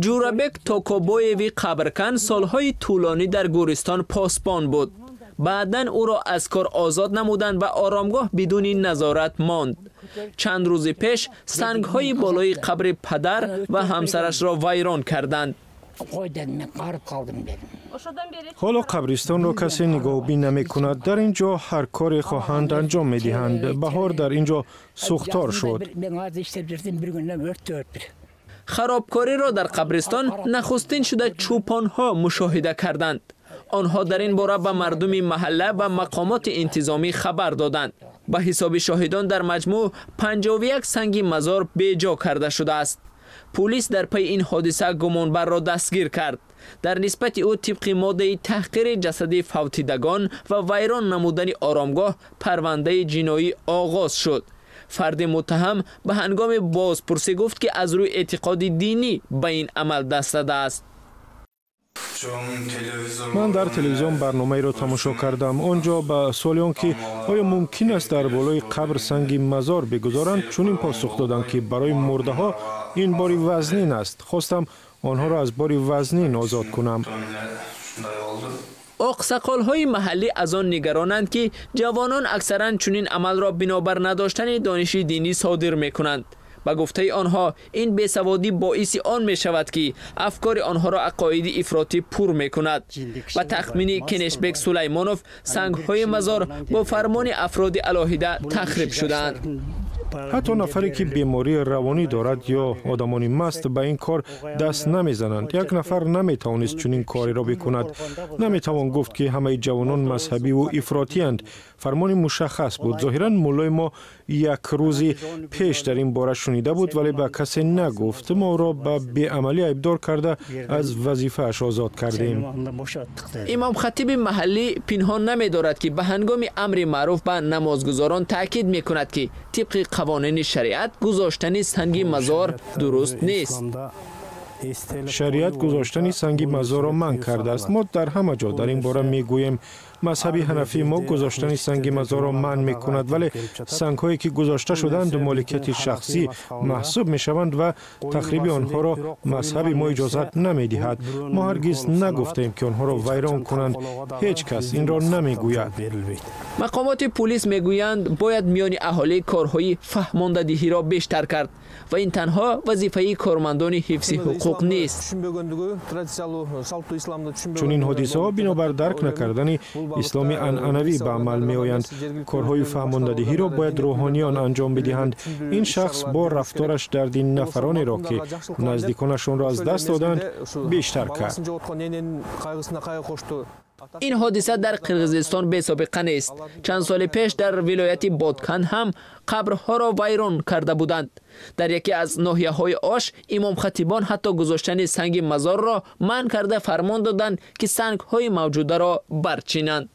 Ҷӯрабек Токобоеви қабркан солҳои тӯлонӣ дар гӯристон посбон буд. Баъдан ӯро аз кор озод намуданд ва оромгоҳ бидуни назорат монд. Чанд рӯзи пеш сангҳои болои қабри падар ва ҳамсарашро вайрон карданд. Ҳоло қабристонро касе нигоҳубин намекунад. Дар ин ҷо ҳар коре хоҳанд, анҷом медиҳанд. Баҳор дар ин ҷо сӯхтор шуд. Харобкориро дар қабристон нахустин шуда чӯпонҳо мушоҳида карданд. Онҳо дар ин бора ба мардуми маҳалла ва мақомоти интизомӣ хабар доданд. Ба ҳисоби шоҳидон, дар маҷмӯъ 51 санги мазор беҷо карда шудааст. Пулис дар пайи ин ҳодиса гумонбарро дастгир кард. Дар нисбати ӯ тибқи моддаи таҳқири ҷасади фавтидагон ва вайрон намудани оромгоҳ парвандаи ҷиноӣ оғоз шуд. Фарди муттаҳам ба ҳангоми бозпурсӣ гуфт, ки аз рӯи эътиқоди динӣ ба ин амал даст задааст. Ман дар телевизион барномаеро тамошо кардам. Он ҷо ба суоли он ки оё мумкин аст дар болои қабр санги мазор бигузоранд, чунин посух доданд, ки барои мурдаҳо ин бори вазнин аст. Хостам онҳоро аз бори вазнин озод кунам. Оқсақолҳои маҳаллӣ аз он нигаронанд, ки ҷавонон аксаран чунин амалро бинобар надоштани дониши динӣ содир мекунанд. Ба гуфтаи онҳо, ин бесаводӣ боиси он мешавад, ки афкори онҳоро ақоиди ифротӣ пур мекунад. Ба тахмини Кенешбек Сулаймонов, сангҳои мазор бо фармони афроди алоҳида тахриб шудаанд. Ҳатто нафаре, ки бемории равонӣ дорад, ё одамони маст ба ин кор даст намезананд. Як нафар наметавонист чунин кореро бикунад. Наметавон гуфт, ки ҳамаи ҷавонон мазҳабиву ифротиянд. Фармони мушаххас буд. Зоҳиран, муллои мо як рӯзи пеш дар ин бора шунида буд, вале ба касе нагуфт. Мо ӯро ба беамалӣ айбдор карда, аз вазифааш озод кардем. Имомхатиби маҳаллӣ пинҳон намедорад, ки ба ҳангоми амри маъруф ба намозгузорон таъкид мекунад, ки тибқи қавонини шариат гузоштани санги мазор дуруст нест. Шариат гузоштани санги мазорро манъ кардааст. Мо дар ҳама ҷо дар ин бора мегӯем. Мазҳаби ҳанафии мо гузоштани санги мазорро манъ мекунад, вале сангҳое, ки гузошта шуданд, моликияти шахсӣ маҳсуб мешаванд ва тахриби онҳоро мазҳаби мо иҷозат намедиҳад. Мо ҳаргиз нагуфтаем, ки онҳоро вайрон кунанд. Ҳеҷ кас инро намегӯяд. Мақомоти пулис мегӯянд, бояд миёни аҳолӣ корҳои фаҳмондадиҳиро бештар кард ва ин танҳо вазифаи кормандони ҳифзи ҳуқуқ нест. Чунин ҳодисаҳо бинобар дарк накардани исломи анъанавӣ ба амал меоянд. Корҳои фаҳмондадиҳиро бояд рӯҳониён анҷом бидиҳанд. Ин шахс бо рафтораш дарди нафаронеро, ки наздиконашонро аз даст доданд, бештар кард. Ин ҳодиса дар Қирғизистон бесобиқа нест. Чанд соли пеш дар вилояти Боткан ҳам қабрҳоро вайрон карда буданд. Дар яке аз ноҳияҳои Ош имомхатибон ҳатто гузоштани санги мазорро манъ карда, фармон доданд, ки сангҳои мавҷударо барчинанд.